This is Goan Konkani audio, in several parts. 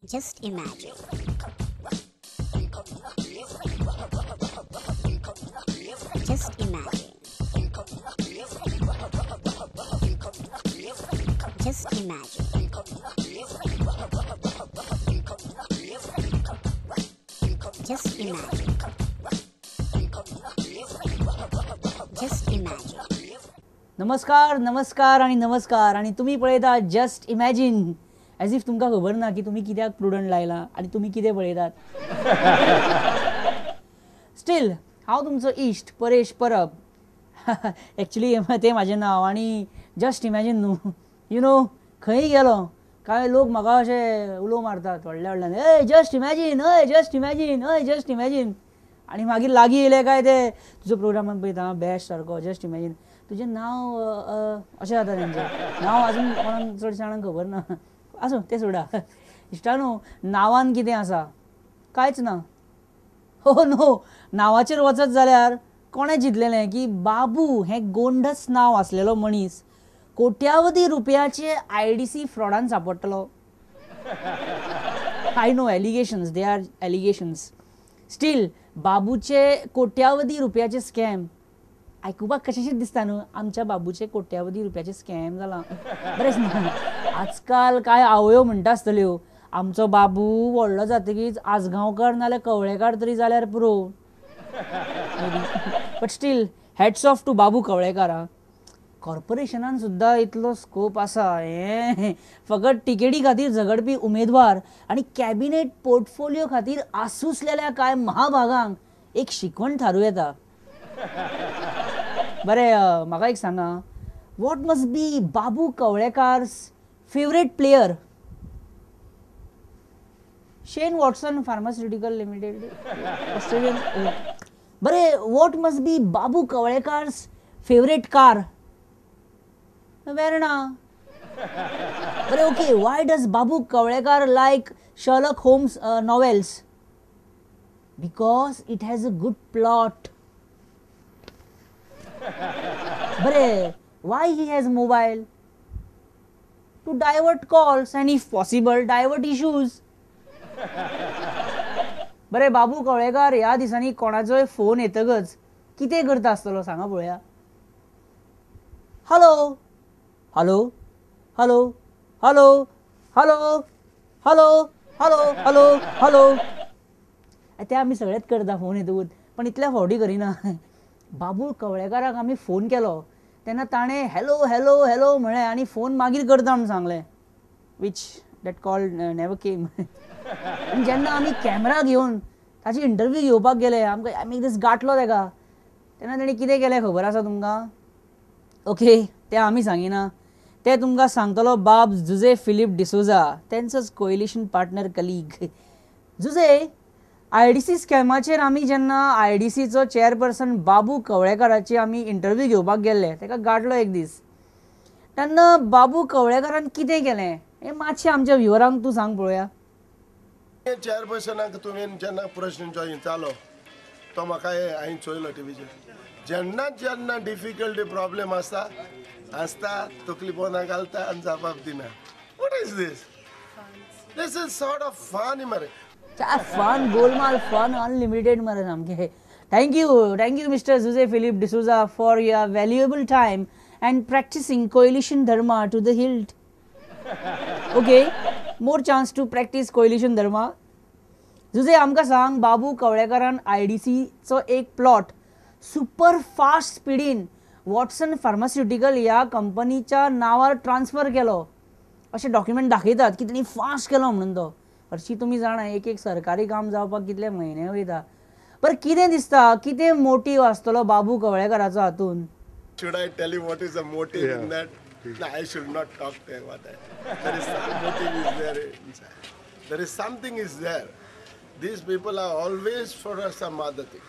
Just imagine. Just imagine. Just imagine. Just imagine. Just imagine. नमस्कार नमस्कार आणि नमस्कार आणि तुम्ही पळयता जस्ट इमॅजिन. एज if तुमकां खबर ना की तुमी कित्याक प्रुडंट लायला आनी तुमी कितें पळयतात. स्टील हांव तुमचो इश्ट परेश परब. एक्चुली तें म्हाजें नांव आनी जस्ट इमॅजीन न्हू, you know, खंय गेलो कांय लोक म्हाका अशे उलो मारतात व्हडल्या व्हडल्यान, ए जस्ट इमॅजीन, हय जस्ट इमॅजीन, हय जस्ट इमॅजीन. आनी मागीर लागीं येयले काय ते तुजो प्रोग्रामान पळयता बेस्ट सारको जस्ट इमॅजीन, तुजें नांव अशें जाता. तेंचें नांव अजून कोणाक चडशे जाणांक खबर ना. आसूं तें सोडा. इश्टानू, नांवान कितें आसा? कांयच ना. हो नो, नांवाचेर वचत जाल्यार कोणें चिंतलेलें की बाबू हें गोंडस नांव आसलेलो मनीस कोट्यावधी रुपयाचे IDC फ्रॉडान सांपडटलो? I know allegations, they are allegations. Still बाबूचे कोट्यावधी रुपयाचे स्कॅम आयकुपाक कशेंशेंच दिसता न्हू. आमच्या बाबूचे कोट्यावधी रुपयाचे स्कॅम जाला. बरेंच ना, आजकाल कांय आवयो म्हणटा आसतल्यो, आमचो बाबू व्हडलो जातकीच आजगांवकार नाल्यार कवळेकार तरी जाल्यार पुरो. But still hats off to Babu Kavlekar. आं, कॉर्पोरेशनान सुद्दां इतलो स्कोप आसा. हें फकत टिकेटी खातीर झगडपी उमेदवार आनी कॅबिनेट पोर्टफोलियो खातीर आसुसलेल्या कांय महाभागांक एक शिकवण थारूं येता. बरें, म्हाका एक सांगा, what must be Babu Kavlekar's favourite player? Shane Watson pharmaceutical limited, Australian. बरें, what must be Babu Kavlekar's favourite car? Verna. बरें, okay, why does Babu Kavlekar like Sherlock Holmes novels? Because it has a good plot. बरें, why he has mobile? To divert calls and if possible divert issues. बरें, बाबू कवळेकार ह्या दिसांनी कोणाचोय फोन येतकच कितें करता आसतलो सांगा पळोवया. Hello hello hello hello hello hello hello hello hello. ते आमी सगळेच करता फोन येतकूच, पण इतल्या फावटी करिना. बाबू कवळेकाराक आमी फोन केलो तेन्ना ताणें हॅलो हॅलो हॅलो म्हळें आनी फोन मागीर करता म्हूण सांगलें, which that call never came. आनी जेन्ना आमी कॅमेरा घेवन ताची इंटरव्यू घेवपाक गेले, आमकां आमी एक दीस गांठलो ताका, तेन्ना ताणें कितें केलें खबर आसा तुमकां? ओके, तें आमी सांगिना, तें तुमकां सांगतलो बाब जुजे फिलीप डिसोजा, तेंचोच coalition partner colleague. Jose, IDC स्कॅमाचेर आमी जेन्ना IDCचो चेअरपर्सन बाबू कवळेकाराची आमी इंटरव्यू घेवपाक गेल्ले, ताका गांठलो एक दीस, तेन्ना बाबू कवळेकारान कितें केलें हें मातशें आमच्या व्युअरांक तूं सांग पळोवया. चेअरपर्सनाक तुवें जेन्ना प्रश्न जो विचारलो तो म्हाका हांवें चोयलो टिवीचेर. जेन्ना जेन्ना डिफिकल्टी प्रॉब्लेम आसता आसता तकली पोंदा घालता आनी जबाब दिना. What is this? This is sort of fun मरे. फन, गोलमाल फन अनलिमिटेड मरे सामकें. Thank you, thank you mister Jose Philip D'Souza for your valuable time and practising coalition dharma to the hilt. Okay, more chance to practise coalition dharma. Jose, आमकां सांग, बाबू कवळेकारान IDCचो एक प्लॉट सुपर फास्ट स्पिडीन वॉटसन फार्मास्युटिकल ह्या कंपनीच्या नांवार ट्रान्सफर केलो अशें डॉक्युमेंट दाखयतात की तेणी फास्ट केलो म्हणून तो. हरशीं तुमी जाणा एक एक सरकारी काम जावपाक कितले म्हयने वयता. बरें, कितें दिसता, कितें मोटीव आसतलो बाबू कवळेकाराचो हातून? Should I tell you what is the motive in that? No, I should not talk about that. There is some motive is there inside. There is something is there. These people are always for some other thing.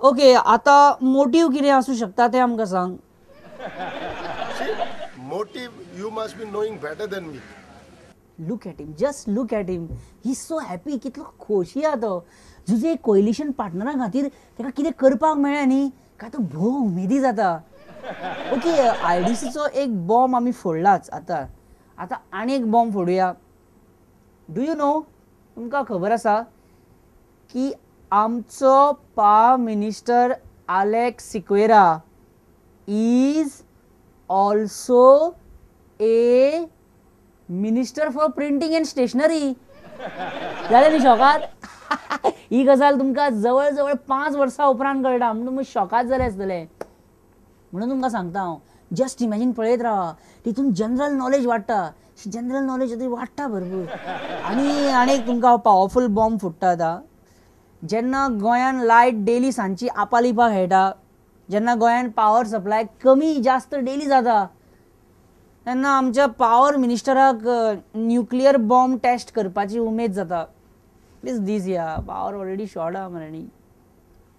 Okay, आता मोटीव कितें आसूं शकता तें आमकां सांग. See, motive you must be knowing better than me. Look at him, just look at him. He is so happy, कितलो खोशी आहा तो. जुजे कोएलिशन पार्टनरा खातीर ताका कितें करपाक मेळ्ळें न्ही काय तो भोव उमेदी जाता. ओके, IDCचो एक बॉम्ब आमी फोडलाच आतां, आतां आनी एक बॉम्ब फोडुया. Do you know तुमकां खबर आसा की आमचो power minister Alex Sequeira is also a minister for printing and stationery. जालें न्ही शॉकात? ही गजाल तुमकां जवळ जवळ 5 वर्सां उपरांत कळटा, म्हणून तुमी शॉकात जाले आसतले. म्हणून तुमकां सांगता हांव, जस्ट इमॅजीन पळयत रावा, तितून जनरल नॉलेज वाडटा, जनरल नॉलेज वाडटा भरपूर. आनी आनी एक तुमकां हांव पावरफूल बॉम्ब फुट्टा आतां. जेन्ना गोंयान लायट डेली सांजची आपालिपा खेळटा, जेन्ना गोंयान पावर सप्लाय कमी जास्त डेली जाता, तेन्ना आमच्या पावर मिनिस्टराक न्युक्लियर बॉम्ब टेस्ट करपाची उमेद जाता. प्लीज these या पावर ऑलरेडी शॉर्ट आहा मरे.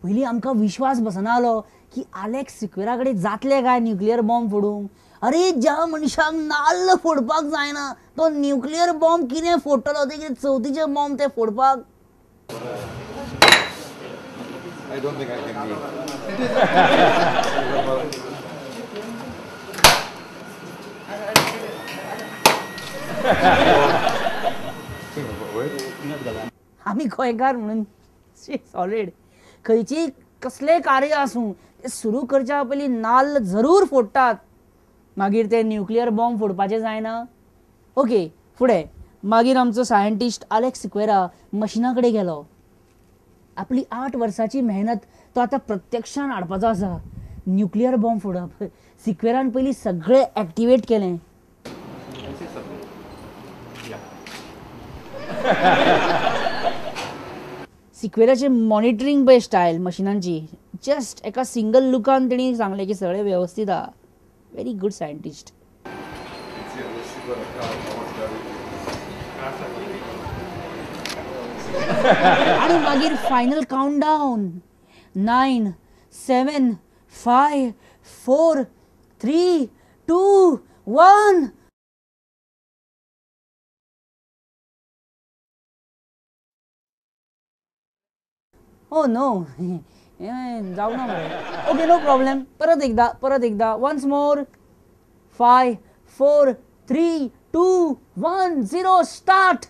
पयलीं आमकां विश्वास बसना जालो की आलेक्स सिक्वेरा कडेन जातले काय न्युक्लियर बॉम्ब फोडूंक. अरे ज्या मनशाक नाल्ल फोडपाक जायना तो न्युक्लियर बॉम्ब कितें फोडटलो? ते कितें चवथीचे बॉम्ब ते फोडपाक? I don't think I can be. आमी गोंयकार म्हणून सॉलीड खंयची कसलें कार्य आसूं तें सुरू करच्या पयलीं नाल्ल जरूर फोडटात, मागीर ते न्युक्लियर बॉम्ब फोडपाचें जायना. ओके, फुडें मागीर आमचो सायंटिस्ट आलेक्स सिक्वेरा मशिना कडेन गेलो. आपली 8 वर्सांची मेहनत तो आतां प्रत्यक्षान हाडपाचो आसा. Nuclear bomb फोडप. सिक्वेरान पयलीं सगळें एक्टिवेट केलें. सिक्वेराचें मॉनिटरींग पळय स्टायल मशिनांची, जस्ट एका सिंगल लुकान तेणी सांगलें की सगळें वेवस्थीत आहा. Very good scientist. आनी मागीर final countdown, 9 7 5 4 3 2 1. Oh no, जावं ना मरे. ओके, नो प्रॉब्लेम, परत एकदा, परत एकदा, once more. 5 4 3 2 1 0 start.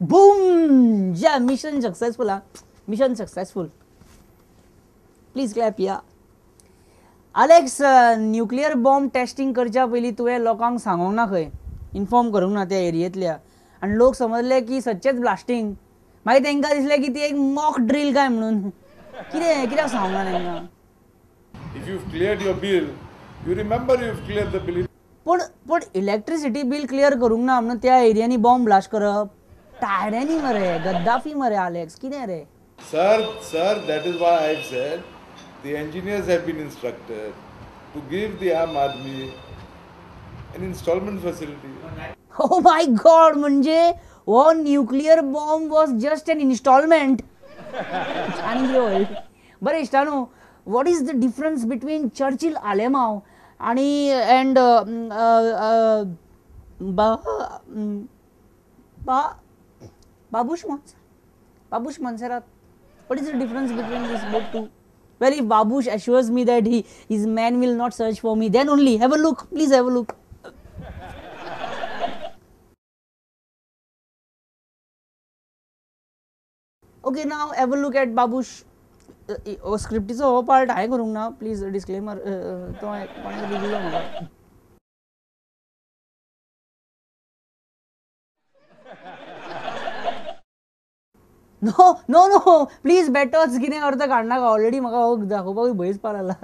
Boom! Yeah, mission successful. Huh? Mission successful. Please clap, yeah. Alex, nuclear bomb testing करच्या पयलीं तुवें लोकांक सांगोंक ना खंय, इन्फॉर्म करूंक ना त्या एरियेंतल्या, आनी लोक समजले की सच्चेच ब्लास्टिंग. मागीर तांकां दिसलें की ती एक मॉक ड्रील काय म्हणून. कितें कित्याक सांगोंक ना तांकां? If you've cleared your bill, you remember you've cleared the bill. पूण पूण इलेक्ट्रिसिटी बील क्लियर करूंक ना म्हणून त्या एरियांनी बॉम्ब ब्लास्ट करप? टायरनी मरे, गद्दाफी मरे आलेक्स, कितें रे? Sir, sir, that is why I have said the engineers have been instructed to give the Aam Aadmi an installment facility. Oh my God, म्हणजे हो nuclear bomb was just an installment. आनी कितें होईल? बरें इश्टानू, what is the difference between Churchill Alemao आनी and Babush Babush Monserrate? What is the difference between these both two? Well, if Babush assures me that he, his man will not search for me, then only. Have a look, please have a look. Okay, now have a look at Babush. स्क्रिप्टीचो हो पार्ट हांवें करूंक ना, प्लीज डिस्क्लेमर, तो कोणें तरी दिलो म्हाका. नो नो नो, प्लीज बेटोच कितें अर्थ काडनाका, ऑलरेडी म्हाका हो दाखोवपाकूय भंयच पारला.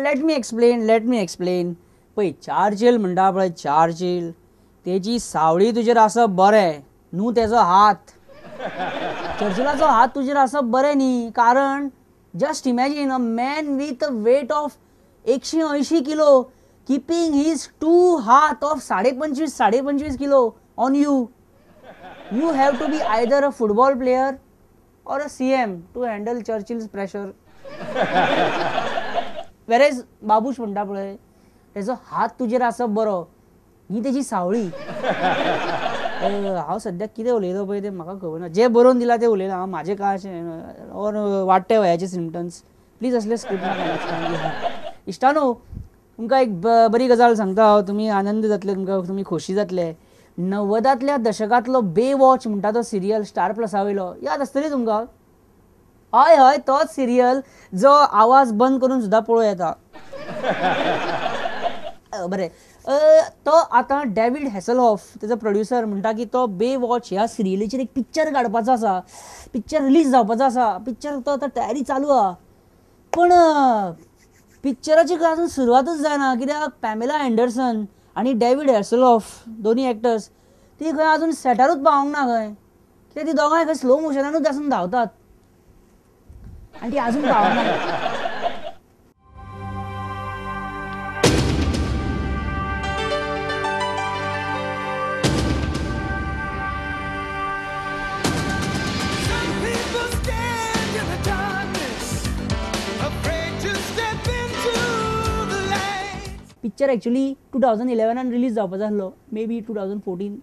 Let me explain, let me explain. पळय, चार्चील म्हणटा पळय, चार्चील तेजी सावळी तुजेर आसप बरें न्हू तेजो हात. चर्चिलाचो हात तुजेर आसप बरें न्ही, कारण just imagine a man with a weight of 180 kilo keeping his 2 हात of 25.5 kilo on you. You have to be either a football player or a CM to handle Churchill's pressure. Whereas Babush म्हणटा पळय तेजो हात तुजेर आसप बरो ही तेजी सावळी. हांव सद्याक कितें उलयलो पळय तें म्हाका खबर ना, जें बरोवन दिलां तें उलयलां हांव, म्हाजें कांय अशें ऑर वाडटे वयाचे सिमटम्स प्लीज असले स्क्रिप्ट नाका. इश्टानो तुमकां एक बरी गजाल सांगता हांव, तुमी आनंद जातले, तुमकां तुमी खोशी जातले. 90तांतल्या दशकांतलो बे वॉच म्हणटा तो सिरियल स्टार प्लसा वयलो याद आसतली तुमकां. हय हय तोच सिरियल जो आवाज बंद करून सुद्दां पळोवं येता. बरें तो आतां डॅवीड हॅसलहॉफ तेजो प्रोड्युसर म्हणटा की तो बे वॉच ह्या सिरियलीचेर एक पिक्चर काडपाचो आसा, पिक्चर रिलीज जावपाचो आसा, पिक्चर तो आतां तयारी चालू आहा. पूण पिक्चराची अजून सुरवातूच जायना कित्याक पॅमेला एंडरसन आनी डॅवीड हॅसलहॉफ दोनी एक्टर्स ती खंय अजून सेटारूच पावोंक ना खंय, कित्याक ती दोगांय खंय स्लो मोशनानूच आसून धांवतात आनी ती अजून पावना. पिक्चर एक्चुअली 2011 रिलीज जावपाचो आसलो, मे बी 2014.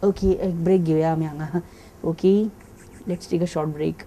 ओके एक ब्रेक घेवया आमी हांगा. Okay let's take a short break.